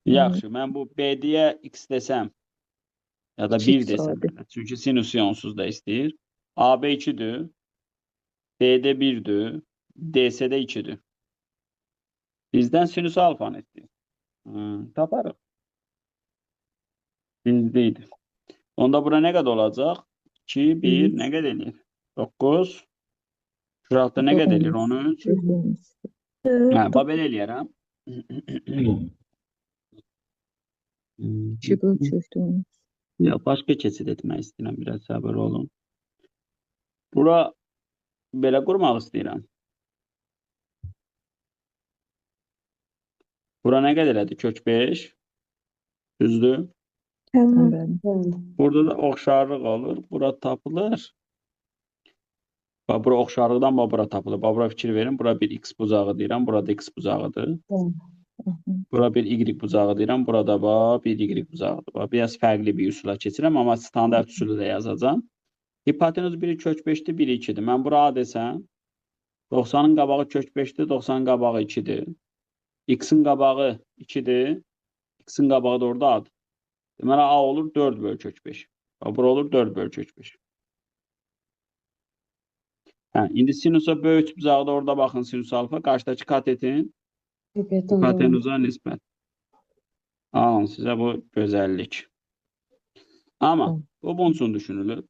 Yaxşı, mən bu BD-yə x desəm ya da 1 2x desəm AD. belə. Çünki sinusu onsuz da istəyir. AB 2-dir. BD 1-dir. DC də 2-dir. Bizdən sinüs alfanı istəyir. Taparıq. Bizdə idi. Onda bura nə qədər olacaq? 2, 1, 3. nə qədər eləyir? 9. Şuraltı nə qədər eləyir? 13. Hə, bax belə eləyərəm. 2 böl kökdə 13. Ya başqa keçid etmək istəyirəm, biraz səbir olun. Bura belə qurmaq istəyirəm. Bura nə qədər elədi? Kök 5. Düzdür? Bəli. Bəli. Burada da oxşarlıq olur. Bura tapılır. Bax, bura oxşarlıqdan bax, bura tapılır. Bax, bura fikir verin. Bura bir x bucağı deyirəm. Burada x bucağıdır. Bəli. Bura bir y bucağı deyirəm. Burada bax, bir y bucağıdır. Bax, biraz fərqli bir üsula keçirəm, amma standart üsulu da yazacağam. Hipotenuz biri kök 5-dir, biri 2-dir. Mən bura A desəm, 90-ın qabağı kök 5-dir, 90-ın qabağı 2-dir. X-in qabağı 2-dir, X-in qabağı da orada A-dır. Deməli, A olur 4 böl kök 5. Bax, bura olur 4 böl kök 5. Hə, indi sinusa böyük bucağı da orada baxın, sinus alfa. Qarşıdakı katetin hipotenuza nisbət. Alın sizə bu gözəllik. Amma bu bunun üçün düşünülür.